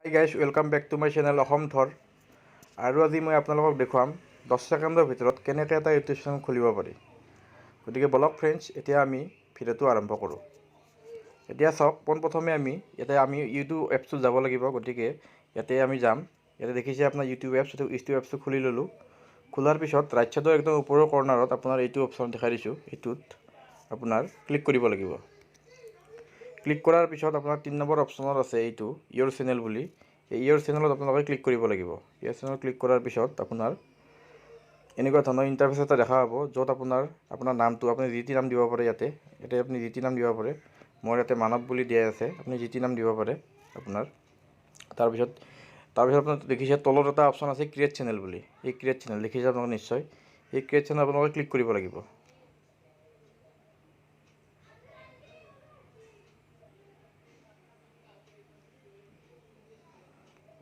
Hi guys, welcome back to my channel Assam থৰ। আৰু আজি মই আপোনালোকক দেখুৱাম 10 ছেকেণ্ডৰ ভিতৰত কেনেকৈ এটা ইউটিউব চেনেল খুলিব পাৰি। গতিকে বলক ফ্ৰেণ্ডছ, এতিয়া আমি ভিডিঅ'টো আৰম্ভ কৰোঁ। এতিয়া চাওক, পোনপ্ৰথমে আমি ইয়াতে আমি ইউটিউব এপছটোত যাব লাগিব। গতিকে ইয়াতে আমি যাম। ইয়াতে দেখিছে আপোনাৰ ইউটিউব এপছ, এইটো ইউটিউব এপছটো খুলি ল'লোঁ। খোলাৰ পিছত ৰাইট ছাইডৰ একদম ওপৰৰ কৰ্ণাৰত আপোনাৰ এইটো অপশ্যন দেখাই দিছোঁ, এইটোত আপোনাৰ ক্লিক কৰিব লাগিব। ক্লিক কৰাৰ পিছত আপোনাৰ 3 নম্বৰ অপশ্যনত আছে এইটো ইয়ৰ চেনেল বুলি। এই ইয়ৰ চেনেলত আপোনালোকে ক্লিক কৰিব লাগিব। ইয়ৰ চেনেলত ক্লিক কৰাৰ পিছত আপোনাৰ এনেকুৱা ধৰণৰ ইণ্টাৰফেচ এটা দেখা পাব, য'ত আপোনাৰ নামটো আপুনি যি টি নাম দিব পাৰে। ইয়াতে আপুনি যি টি নাম দিব পাৰে। মোৰ ইয়াতে মানৱ বুলি দিয়াই আছে, আপুনি যি টি নাম দিব পাৰে আপোনাৰ। তাৰপিছত আপোনাৰ দেখিছে তলত এটা অপশ্যন আছে ক্ৰিয়েট চেনেল বুলি। এই ক্ৰিয়েট চেনেল দেখিছে আপোনালোকে নিশ্চয়। এই ক্ৰিয়েট চেনেল আপোনালোকে ক্লিক কৰিব লাগিব।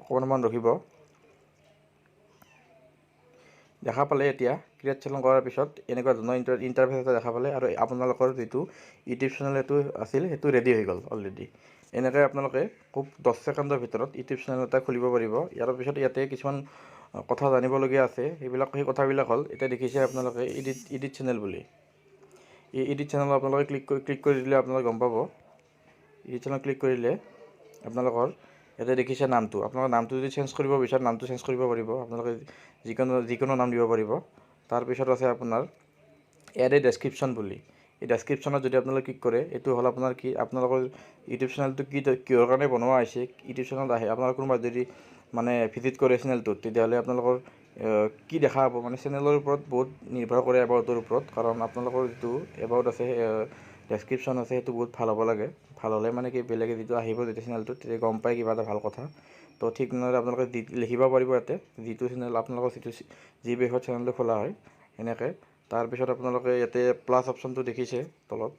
অকণমান ৰখিব। দেখা পালে এতিয়া ক্ৰিয়েট চেনেল কৰাৰ পিছত এনেকুৱা ধৰণৰ ইণ্টাৰফেচ এটা দেখা পালে আৰু আপোনালোকৰ যিটো ইউটিউব চেনেল সেইটো আছিল সেইটো ৰেডি হৈ গ'ল অলৰেডি। এনেকৈ আপোনালোকে খুব 10 ছেকেণ্ডৰ ভিতৰত ইউটিউব চেনেল এটা খুলিব পাৰিব। ইয়াৰ পিছত ইয়াতে কিছুমান কথা জানিবলগীয়া আছে, সেই কথাবিলাক হ'ল এতিয়া দেখিছে আপোনালোকে এডিট চেনেল বুলি। এই এডিট চেনেলত আপোনালোকে ক্লিক কৰি দিলে আপোনালোকে গম পাব। এডিট চেনেল ক্লিক কৰিলে আপোনালোকৰ ইয়াতে দেখিছে নামটো, আপোনালোকৰ নামটো যদি চেঞ্জ কৰিব বিচাৰে নামটো চেঞ্জ কৰিব পাৰিব, আপোনালোকে যিকোনো নাম দিব পাৰিব। তাৰপিছত আছে আপোনাৰ এড এ ডেছক্ৰিপশ্যন বুলি। এই ডেছক্ৰিপশ্যনত যদি আপোনালোকে ক্লিক কৰে, এইটো হ'ল আপোনাৰ কি আপোনালোকৰ ইউটিউব চেনেলটো কিহৰ কাৰণে বনোৱা হৈছে, ইউটিউব চেনেলত আহে আপোনালোকৰ কোনোবা যদি ভিজিট কৰে চেনেলটোত, তেতিয়াহ'লে আপোনালোকৰ কি দেখা পাব, চেনেলৰ ওপৰত বহুত নিৰ্ভৰ কৰে এবাউটৰ ওপৰত। কাৰণ আপোনালোকৰ যিটো এবাউট আছে, ডেছক্ৰিপশ্যন আছে, সেইটো বহুত ভাল হ'ব লাগে। ভাল হ'লে কি বেলেগে যিটো আহিব যেতিয়া চেনেলটোত, তেতিয়া গম পায় কিবা এটা ভাল কথা। ঠিক তেনেদৰে আপোনালোকে লিখিব পাৰিব ইয়াতে যিটো চেনেল আপোনালোকৰ যি বিষয়ত চেনেলটো খোলা হয় এনেকৈ। তাৰপিছত আপোনালোকে ইয়াতে প্লাছ অপশ্যনটো দেখিছে তলত,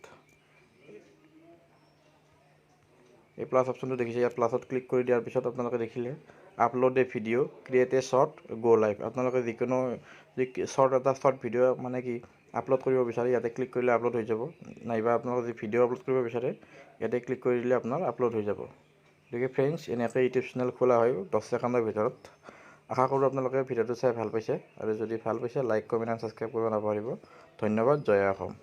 এই প্লাছ অপশ্যনটো দেখিছে, ইয়াত প্লাছত ক্লিক কৰি দিয়াৰ পিছত আপোনালোকে দেখিলে upload a video, create a short, go' live. আপোনালোকে যিকোনো যি শ্বৰ্ট এটা শ্বৰ্ট ভিডিঅ' আপলোড কৰিব বিচাৰে ইয়াতে ক্লিক কৰিলে আপলোড হৈ যাব, নাইবা আপোনালোকে যি ভিডিঅ' আপলোড কৰিব বিচাৰে ইয়াতে ক্লিক কৰি দিলে আপোনাৰ আপলোড হৈ যাব। গতিকে ফ্ৰেণ্ডছ, এনেকৈ ইউটিউব চেনেল খোলা হয় 10 ছেকেণ্ডৰ ভিতৰত। আশা কৰোঁ আপোনালোকে ভিডিঅ'টো চাই ভাল পাইছে, আৰু যদি ভাল পাইছে লাইক, কমেণ্ট এণ্ড ছাবস্ক্ৰাইব কৰিব নাপাহৰিব। ধন্যবাদ। জয় অসম।